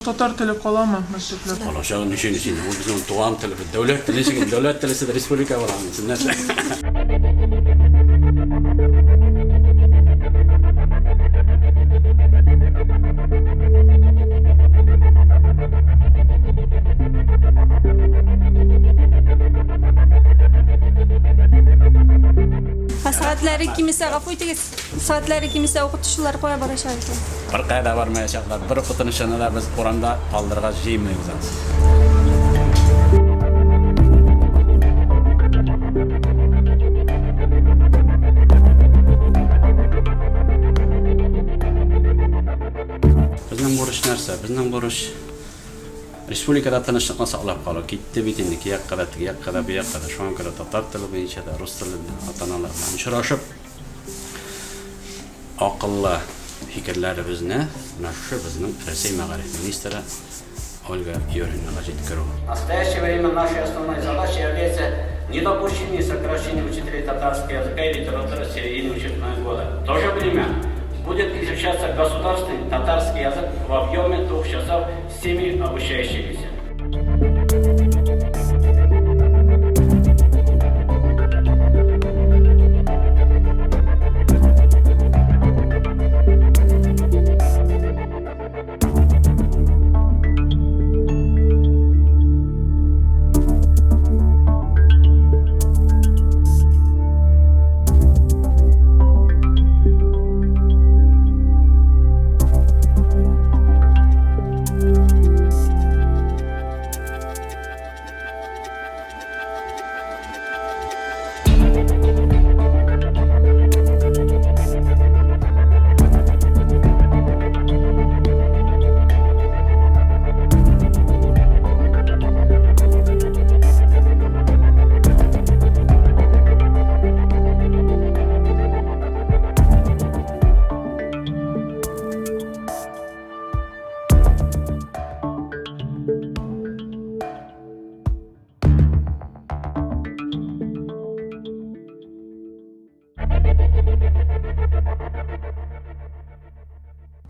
Татар теле каламы мәктәпләрдә? Калачагы ничек инде? Ул безнең туган телебез, дәүләт теле ничек инде? Дәүләт теле сез республика була сез нәрсә? Ә сәгатьләре кимесә, гафу итегез, Сәгатьләре кимесә, укытучылар кая барачак икән? Беркая да бармаячаклар. Бер укытучыны да без урамда калдырырга җыенмыйбыз ансы. Безнең бурыч нәрсә? Безнең бурыч республикада тынычлыкны саклап калу. Китте бит инде ике якка да, теге якка да, бу якка да. Шуңа күрә татар теле буенча да, рус теле белән ата-аналар белән очрашып, Акыллы фикерләребезне менә шушы безнең Рәсәй мәгариф министры Ольга Юрьевнага җиткерү. В настоящее время нашей основной задачей является недопущение сокращения учителей татарского языка и литературы в середине учебного года. В то же время будет изучаться государственный татарский язык в объеме двух часов всеми обучающимися.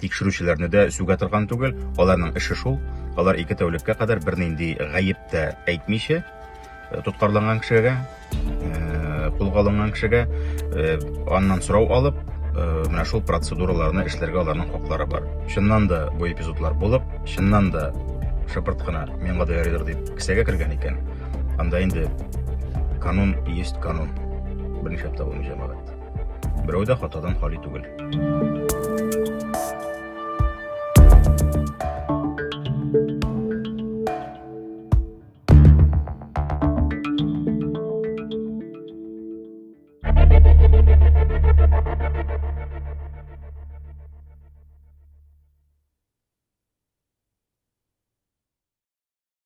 Тикшерүчеләрне дә сүгә торган түгел, аларның эше шул, алар ике тәүлеккә кадәр бернинди гаеп тә әйтмичә, тоткарланган кешегә, кулга алынган кешегә аннан сорау алып, менә шул процедураларны эшләргә аларның хаклары бар. Чыннан да бу эпизодлар булып, чыннан да шыпырт кына миңа да ярыйдыр дип кесәгә кергән икән, анда инде канун есть канун. Бернишләп тә булмый, җәмәгать. Берәү дә хатадан хали түгел.